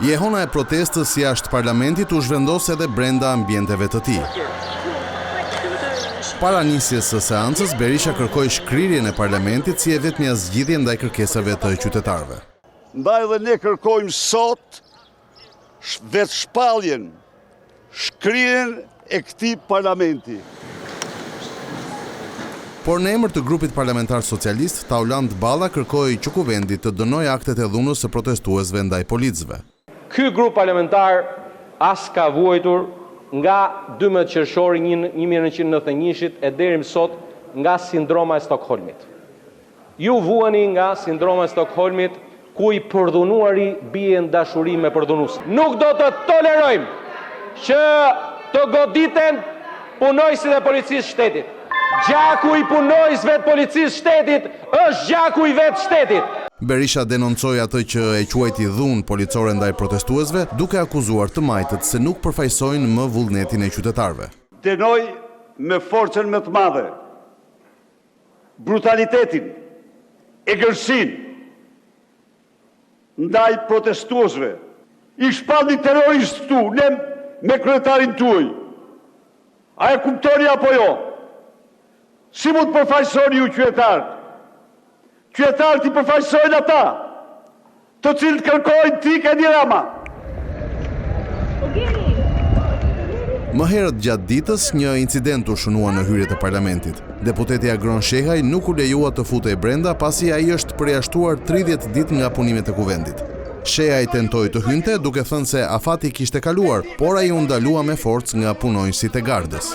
Jehona e protestës jashtë parlamentit u zhvendos edhe brenda ambienteve të tij. Para nisjes së seancës, Berisha kërkoi shkrirjen e parlamentit si e vetmja zgjidhje ndaj kërkesave të qytetarëve. Ndaj dhe ne kërkojmë sot vetëshpalljen, shkrirjen e këtij parlamenti. Por në emër të grupit parlamentar socialist, Taulant Balla kërkoi që Kuvendi të dënojë aktet e dhunës së protestuesve ndaj policëve. Ky grup parlamentar as ka vuajtur nga 12 qershori 1991-shit e deri më sot nga sindroma e Stokholmit. Ju vuani nga sindroma e Stokholmit ku i përdhunuari bie në dashuri me përdhunuesin. Nuk do të tolerojmë që të goditen punonjësit e policisë së shtetit. Gjaku i punonjësve të policisë së shtetit është gjaku i vetë shtetit. Berisha denoncoi atë që e quajti dhunë policore ndaj protestuesve, duke akuzuar të majtët se nuk përfaqësojnë më vullnetin e qytetarëve. Dënoj me forcën më të madhe Brutalitetin, egërsinë ndaj protestuesve. I shpallni terroristë këtu, ne me kryetarin tuaj. A e kuptoni apo jo? Si mund të përfaqësoni ju qytetarët? Qytetarët i përfaqësojnë ata, të cilët kërkojnë të ikë Edi Rama. Më herët gjatë ditës, një incident u shënua në hyrje të parlamentit. Deputeti Agron Shehaj nuk u lejua të futej brenda pasi ai është përjashtuar 30 ditë nga punimet e kuvendit. Shehaj tentoi të hynte duke thënë se afati kishte kaluar, por ai u ndalua me forcë nga punonjësit e gardës.